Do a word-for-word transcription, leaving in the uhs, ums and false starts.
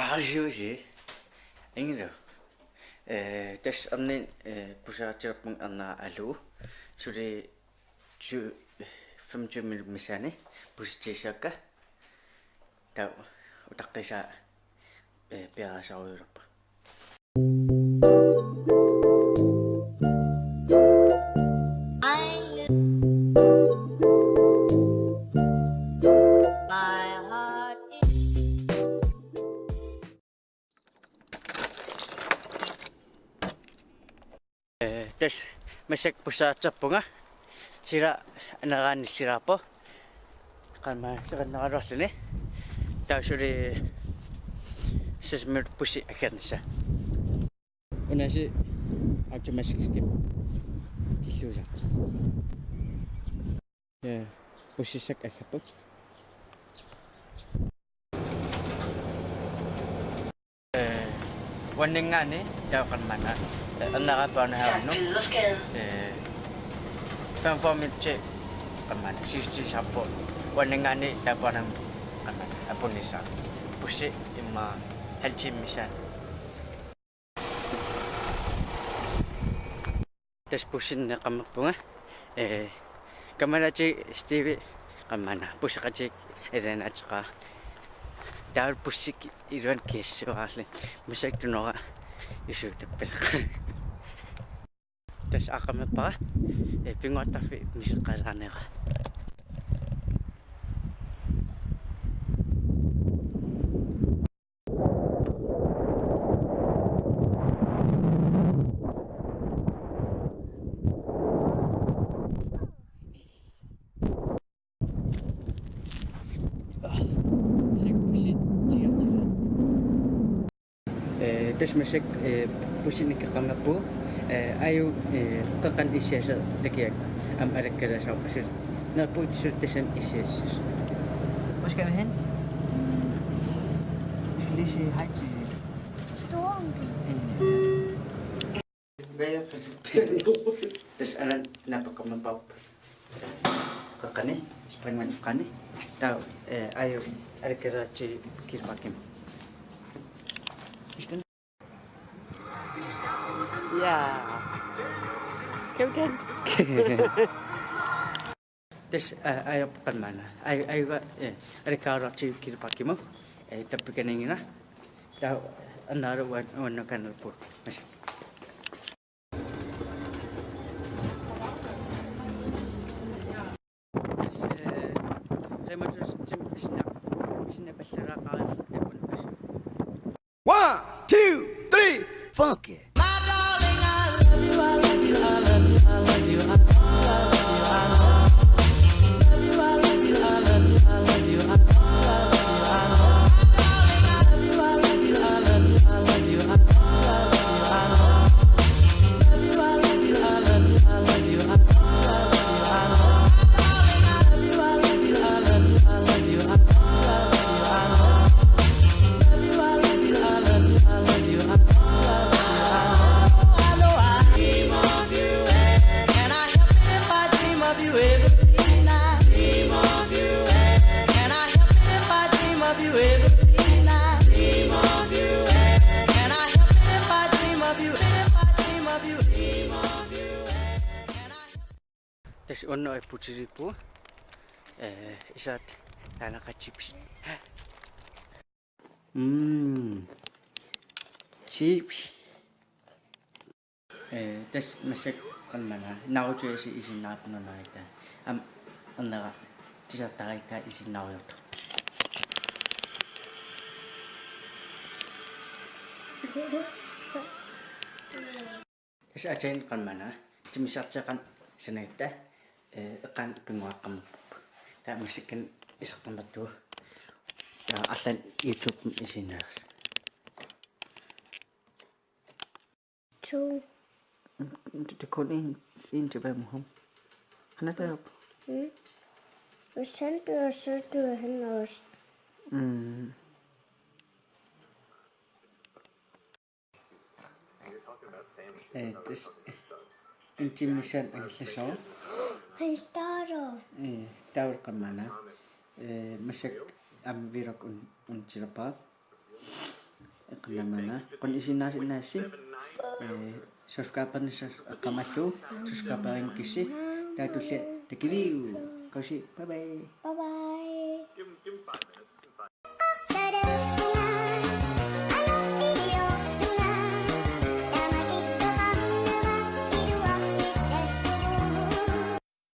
Aasiusi. Ingilu. Eh, tassa erniinnaq, eh, pusiaratsilerpunga ernera alugu. Suli tyve, femogtyve minut missaani pusitsigisakka. Taava utaqqiisaa, eh, piareersarujussuulerpunga. Eh, tassa massakkut pusiartorpunga. Sila aneraanillilaarpoq. Qanma seqinnerulaarluni. Taava suli sismir pusi agernissaa. Unasi automatisk skip. Tilluusartik. Ja, pussissakka aggerput. Eh, uanninngaanniit taava qanmana. Eh, ernera børnehavenut. Eh, femogfyrre minutter qanmana. Sidste sharpo. Uanninngaanniit taava børnehavenut qanmana. Apunissaa. Bussi immaqa halv time missaani. Tassa bussineqarnerpunga. Eh, kammalaatiga Steve qanmana. Busseqatigiit ilinniartaqaaq. Taava bussi iluani kiissuaarluni. Massakkut tunora isuutappileq. Tassa aaqqammerpara. Eh, pinnguartarfik misileqqaalaarnera. Eh, tassa massakkut, eh, bussineqarnerpunga, eh, aajuna, eh, qeqqanut issiassaq takiakku aamma alakkalaassavarput. Nerpuit sut tassani issiassaq. Hvor skal vi hen? Vi skal lige sige hej til Store onkel. Tassa aana naapeqqammerparput. Qeqqani, springvandip qeqqani. Taava, eh, aajuna alakkalaaratsigu Kielbækkimi. Ja. Kom igen. Tassa, eh, aajuna qanmana. Aaj-, aajuna, eh, alakkalaaratsigu Kielbækkimut. Eh, tappikaniinngilaq. Taava erneralu uan-, uannut kanalput. Massakkut. Tassa, eh, Rema tusind pisinna-, pisinnapallaaqaarluta unnukasut. One, two, three, funky. Tassa uannut aputilippu. Eh, isaat taanaqatips. Mm. Chips. Eh, tassa massakkut qanmana. Naruto-asi isiginnaartunerata. Aamma ernera tisertaratta isiginnaarujoortoq. Tassa aatsaat qanmana. Timmisartut qanoq sanagatta, eh, eqqaani pinnguaqqammerpugut. Taava massakkut isertarnertugut. Taava arlaannik YouTube isiginnaalersi. To. Det er kun en, en tilbage med ham. Han er deroppe. Mm. Hvis han dør, så dør han også. Mm. Eh, tassa en time missaani angerlarsimavoq. Han starter. Eh, taava qanmana. Eh, massakkut aamma vlog un-, unnussilerpara. qanamanga qun isinnaasinnaassasi. Subscribernissaq eqqamallugu subscriberinngissi. Taava tullia takuliuk. Kausi, bye bye.